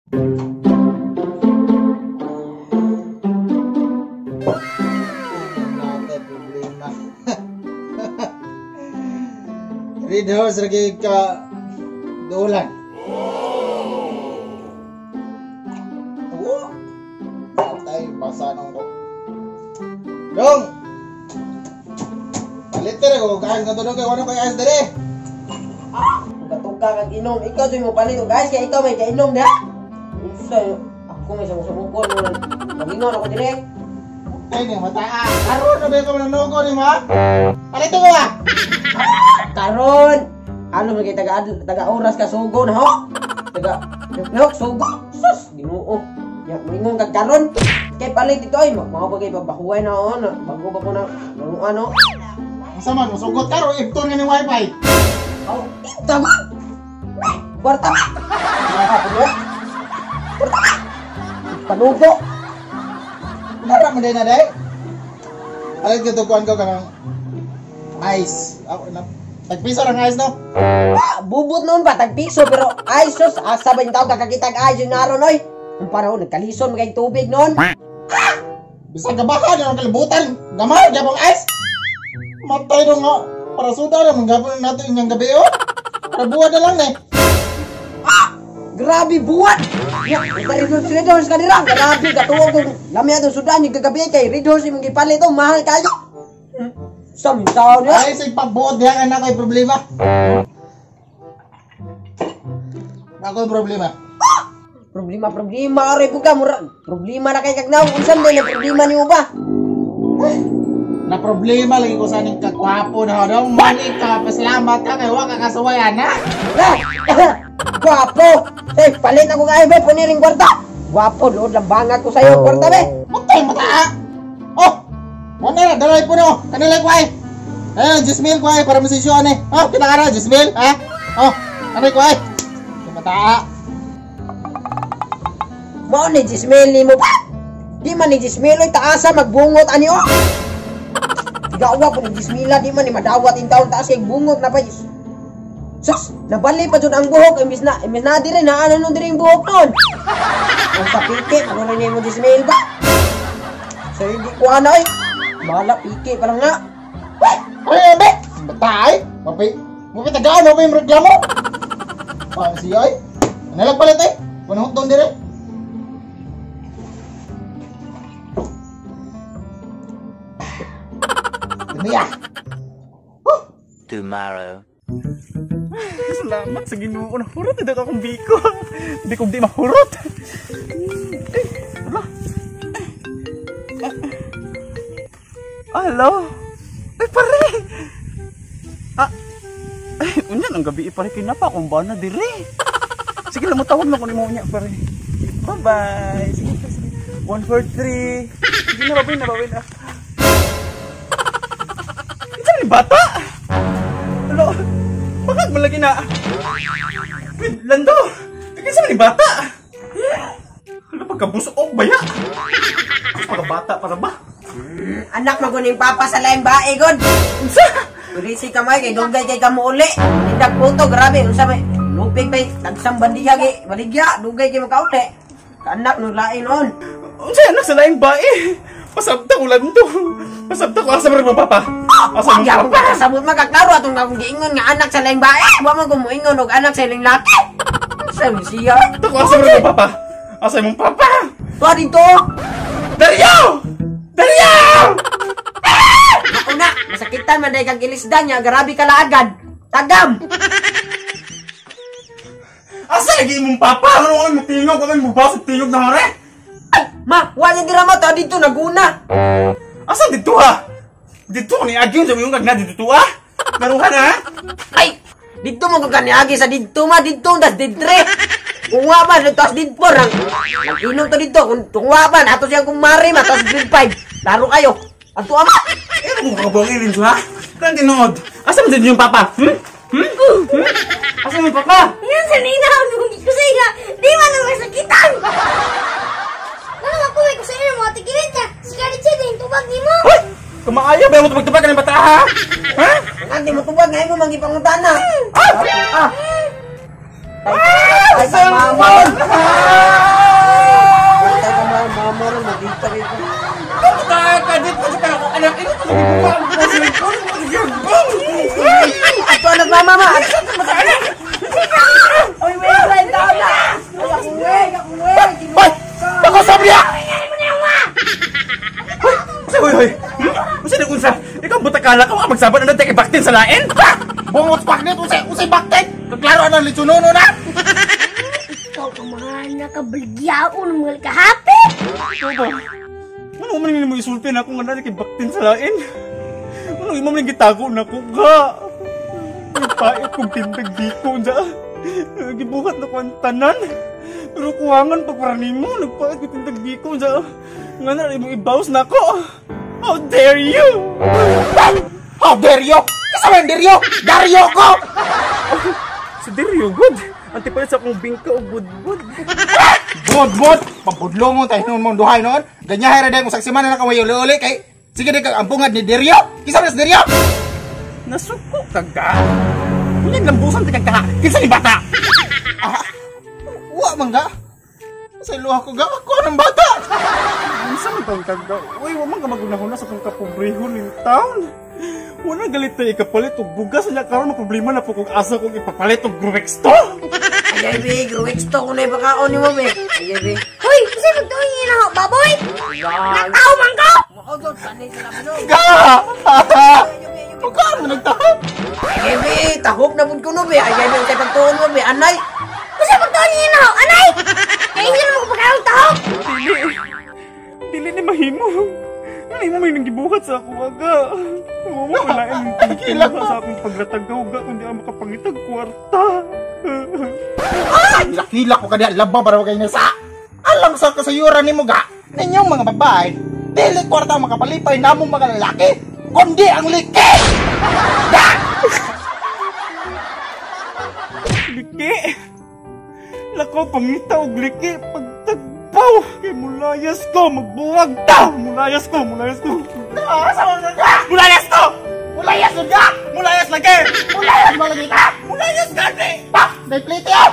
Natin problema. Red horse lagi ka dulan. Oh. Tay basa nang ko. Dong. Paliter ko kain ka dong kay wala kay ice dere. Tuga kag inom, ikaw jud mo palit og ice kay ikaw may kainom diha. Unsa ako may samok-samokon mo. Magingon ako dire. Ay ni mataa. Karon na ba ko manugo ni ma? Palito ko ba? Karon. Ano man kay taga oras ka sugo na ho? Taga no sugo. Sus, Ginoo. Ya moingon kag karon. Kay palit dito ay mao ba kay babahuay na on. Bago ba ko na ano? Unsa man musugot karon ibton nga ni wifi. Oh, ibton ba? Kwarta. Kwarta. Panugo. Nara mo na day. Alit ka tukuan ko kanang ice. Tagpiso ra ang ice no? Ah, bubot noon ba tagpiso pero ice sus asa ba yung tao kakakitag ice yung naron oy. Ang panahon nagkalison magay tubig noon. Bisag gabahan ang kalibutan. Gamay gyapon ice. Matay do nga para suda ra manggapon nato inyang gabi oh. Para buhat na lang ni. Ah! Grabe buhat. Ya, Red Horse ka dira. Grabe katuo kung lami atong sudan yung gagabi kay Red Horse imong gipalit oh, mahal kayo. Samtaw niya. Ay sig pagbuot diha ka na kay problema. Ako problema. Ah! Problema problema are pud ka mura. Problema na kay kagnaw unsa man na problema nimo ba? Na problema lagi ko sa ning kagwapo na daw mani ka pasalamat ka kay wa ka kasuway ana. Gwapo. Eh palit ako kay be puniring kwarta. Gwapo lood lang bangag ko sayo kwarta be. Matay mata. Oh. Wala na dalay po no. Kanila ko ay. Ayun, 10,000 ko ay para masisyo ani. Oh, kita ka na 10,000 ha? Oh, kanay ko ay. Mata. Mao ni 10,000 nimo pa. Di man ni 10,000 oy taasa magbungot ani oh. Gawa ko ni 10,000 di man ni madawat in taon taas kay bungot na pa. Sus, nabali pa jud ang buhok imbis na dire na ano nun dire yung buhok nun. Ang kapike maguna niya mo 10,000 ba? So hindi ko ana oy. Bahala pike pa lang na. Ay, be. Batay. Mapi. Mapi tagaan mo pa yung reklamo. Paano siya ay? Analag palit ay. Panahon doon dire. Dumi ah. Huh. Tomorrow. Salamat sa Ginoo na hurot na akong biko. Hindi kong di mahurot. Eh, hala. Hello. Ay pare. Ah. Ay, unya ang gabi pare kay napa akong bana dire. Sige lang mo tawag na ko nimo unya pare. Bye-bye. Sige, sige. 1 4 3. Sige na babay na babay na. Isa ni bata. Hello. Bakit malagi na? Wait, Lando! Tingin sa ni bata! Ano pagkabusok ba ya? Pagkabata para ba? Anak maguning papa sa laing bae, god! Unsa? Tulisi kamay kay dugay kay kamo uli. Nindag puto, grabe. Unsa may lupig may tagsang bandiya kay baligya, dugay kay makauli. Kaanak no lain noon. Unsa anak sa laing bae? Pasabta ko Lando. Pasabta ko asa man mo papa. Asa mo papa? Pasabot magkaklaro atong akong giingon nga anak sa laing bae. Wa man ko moingon og anak sa laing laki. Asa man siya? Tako asa man mo papa? Asa imong papa? Tuwa dito. Dario! Dario! Una, masakitan man day kag ilisdan niya, grabe ka laagad. Tagam. Asa lagi imong papa? Ano ang tingog kami mubasog tingog na hore? Ay, ma, wa ni dira ma to dito naguna. Asa dito ha? Dito ni agi sa imong kag na dito ah? Naruhan ha? Ay, dito mo kag kaniagi sa dito ma dito das didre. Kung wa ba dito as didpo rang. Nag-inom to dito kung tungwa ba ato siyang kumari ma tas grade 5. Laro kayo. Ato ama. Eh kung kabangilin ha? Kan tinuod. Asa man dito yung papa? Hmm? Hmm? Hmm? Asa man papa? Yan sa nina nung ko sa iya. Di man na masakitan. Ano ako may kusayo mga tigilit ka. Si Karitse din tubag nimo. Hoy! Kumaayo ba mo tubag-tubag ka ng bata ha? Ha? Ang di mo tubag ngayon mo mangipangutana. Ah! Ah! Ay, Ay, cellphone! mama. Akala ko nga magsabot na kay baktin sa lain. Bungot paknit usay usay baktin. Klaro ana litsunono na. Ikaw ang mga nakabaligyaon ng mga kahapit. Ikaw ba? Ano man yung mo isulti na ako nga na kay baktin sa lain? Ano imo man gitago na ko ga? Nagpait kong tindag diko dya. Gibuhat na ko ang tanan. Pero kuwangan pa para nimo, nagpait kong tindag diko dya. Nga na imo ibaws na ko. How dare you? How dare you? Kasi man Dario! Dario ko! Si Dario, good. Antipalit sa akong bingka o budbud. Budbud! Pabudlo mo tayo noon mong duhay noon. Ganyahe ra dahil kung saksiman na kaway uli-uli kay sige di kag ambungad ni Dario. Kisa man si Dario? Nasuko ka ga? Kunyag lambusan ti kag kaha. Kinsa ni bata? Ah, wa man ga. Sa luha ko ga, ako ng bata. Unsa man taon kag ga? Uy, wa man ka magunahuna sa tong kapobrehon in town. Wala galit tayo ikapalit og bugas niya karon problema na po kung asa kong ipapalit og Gruex to. Ayay be, Gruex to kung naipakaon ni mo be. Ayay be. Hoy, kasi magtuon niyo na ako, baboy! Nagtao man ko! Makaudot, sanay sa labi no. Ga! Pagkaan mo nagtahop? Ayay be, tahop na pud ko no be. Ayay be, unsay pagtuon mo be, anay. Kasi magtuon niyo na ako, anay! Kaya hindi naman ko pagkaon tahop! Dili. Dili ni mahimo. Ano mo may nanggibuhat sa ako, aga. Oo, wala yung kinuha sa akong paglatagaw, ga, kundi ang makapangitag kwarta. Ah! Hilak-hilak ko kaniya, laba para kayo nasa. Alam sa kasayuran ni mo, ga. Ninyong mga babae, dili kwarta ang makapalipay namong mga lalaki, kundi ang liki! Ga! Liki? Lakaw, pangita og liki, pagtagpaw! Kay mulayas ko, magbuwag ta! Mulayas ko, mulayas ko! Asa man ka? Mulayas ko! Mulayas ka! Mulayas lagi! Mulayas mo lagi ka! Mulayas gani! Pa! Nagplite ah!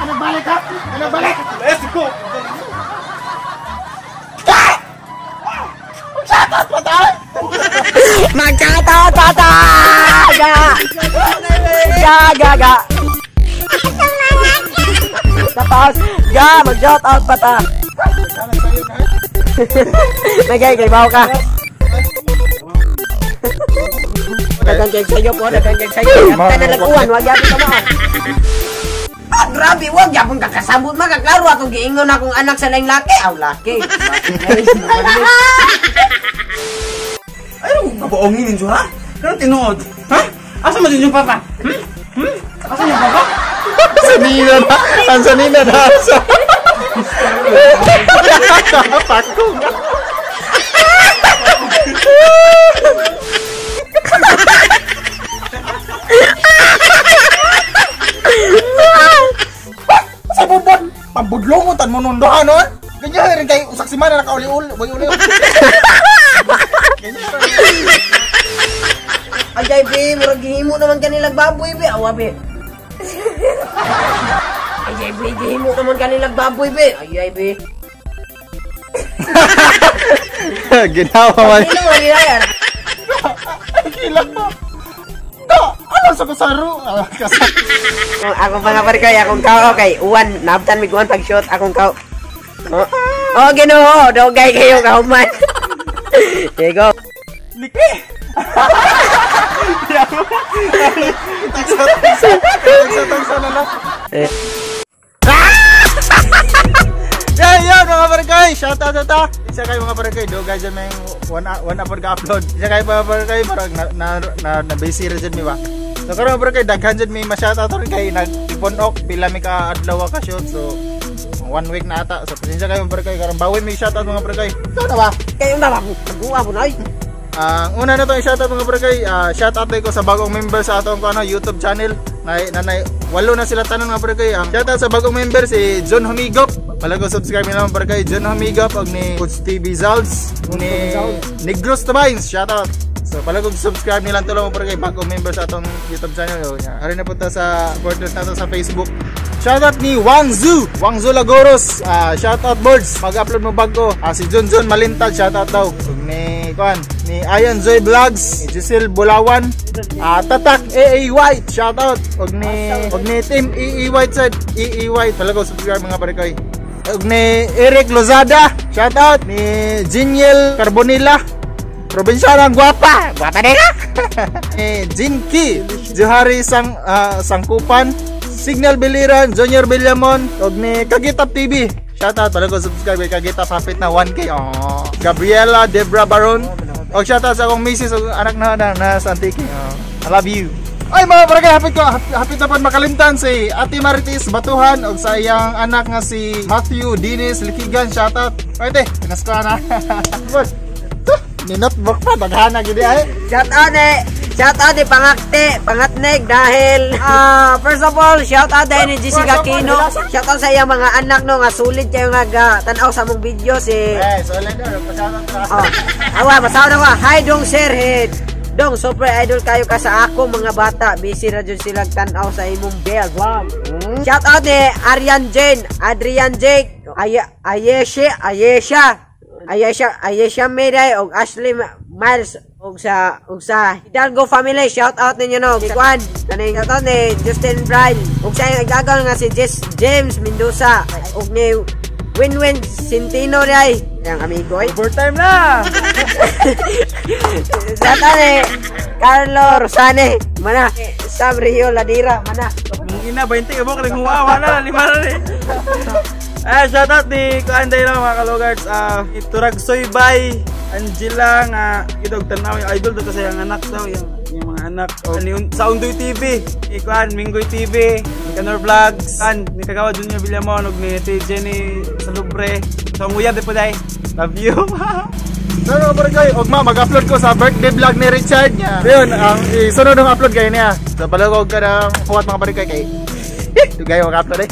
Ano balik ha? Ano balik? Mulayas ko! Ah! Magsatot pa tayo! Magsatot pa ta! Ga! Ga, ga, ga! Tapos, ga, mag-shout out pa ta. Nagay, kay bawo ka. Dagang kay sayo po, dagang kay sayo. Kanta na laguan, wag yapon ka mo. Ah, grabe, wag yapon ka kasabot makaklaro atong giingon akong anak sa laing laki. Aw, laki. Ay, kabuongin ninyo ha? Ganun tinuod. Ha? Asa man din yung papa? Hmm? Hmm? Asa yung papa? Sanina na! Ang sanina na! Pakong! Sa bubon! Pambudlongotan mo nun doha nun! Ganyan rin kayo usak si mana nakauli-uli. Uli-uli. Ganyan rin. Ayay, be, murag gihimo naman kanilang baboy, be. Awa, be. Ayay, be, gihimo naman kanilang baboy, be. Ayay, be. Ginawa man. Sino mo ginaya? Ay, gila ko. Da, ano sa kasaro? Ako pa nga pare kay akong kao kay uwan, naabtan mig uwan pag shot akong kao. Oh, oh Ginoo, dogay kayo kahuman. There you go. Liki. Tagsa na lang. Yeah, yeah, mga barangay. Shout out ta. Isa kayo mga barangay. Do guys, may one hour ka-upload. Isa kayo mga barangay, parang na busy ra jud mi ba. So karon mga barangay, daghan jud mi ma-shout out ron kay nagtipon-ok pila mi ka adlaw ka shoot. So 1 week na ata. So pasensya kayo mga barangay, karon bawi mi shout out mga barangay. Ikaw na ba? Kayo na ba? Taguan mo na ay. Ang una na to i-shoutout mga barangay, shoutout ko sa bagong member sa atong ano, YouTube channel. Nanay walo na sila tanan mga barangay. Ang shoutout sa bagong member si John Humigop. Palago subscribe nila mga barangay, John Humigop og ni Coach TV Zalds, ni Negros Tabines, shoutout. So palago subscribe nila tulo mga barangay, bagong member sa atong YouTube channel. Ari na punta sa supporters nato sa Facebook. Shoutout ni Wangzu, Wangzu Lagoros, shoutout birds, mag-upload mo bago. Si Junjun Malintad, shoutout daw. Ug ni kuan, ni Ayan Zoy Vlogs, ni Giselle Bulawan, Tatak AA White, shoutout. Ug ni Team EE White side, EE White, talaga subscribe mga barangay. Ug ni Eric Lozada, shoutout. Ni Jiniel Carbonilla, Probinsyana ang gwapa. Gwapa din ka. Eh, Jinky, Johari Sang Sangkupan, Signal Biliran, Junior Villamon, og ni Kagitap TV. Shoutout pala ko subscribe kay Kagitap, hapit na 1K. Oh. Gabriela Debra Baron. Og shoutout sa akong misis ug anak na na, na sa Antique. Oh. I love you. Ay mga barangay, hapit ko, hapit na pod makalimtan si Ate Marites Batuhan og sa iyang anak nga si Matthew Dennis Likigan, shoutout. Oy te, pinasko na. Boss. Ni notebook pa daghana gid ay. Shout out eh, Pangakte, Pangatneg dahil first of all, shout out dahil ni Jessica Aquino. Shout out sa iyang mga anak no nga sulit kayo nga tan-aw sa mong video si Eh, so lang daw pa-shoutout ra. Oh. Awa, basaw na ko. Hi dong sir head. Dong, super idol kayo ka sa ako mga bata. Busy ra jud sila tan-aw sa imong vlog. Shout out ni Arian Jane, Adrian Jake, Ay Ayesha, Ayesha, Ayesha, Ayesha Meday og Ashley Miles og sa Hidalgo family, shout out ninyo no. Si Juan, kaning shout out ni Justin Bryan og sa iyang igagaw nga si Jess, James Mendoza og ni Winwin Centino day. Yang amigo ay. Overtime na! Shout out ni Carlo Rosane, mana Sam Rio Ladira, mana. Mong ina, 20 ka ba? Kaling huwa, na, lima na ni. Ah, shout out ni Kuan Day lang mga kalogards. Ah, Turag Soy Bay, Angela nga idog tanaw yung idol do kasi ang anak daw yung mga anak o ni sa Undoy TV, ni Kuan Minggoy TV, ni Kanor Vlogs, Kuan ni Kagawa Junior Villamon ug ni Ate Jenny Salubre. So ang uyab di po day. Love you. So mga barangay, ugma mag-upload ko sa birthday vlog ni Richard niya. Yun, ang isunod ng upload kayo niya. So balagog ka ng huwat mga barangay kay. Dugay mag-upload eh.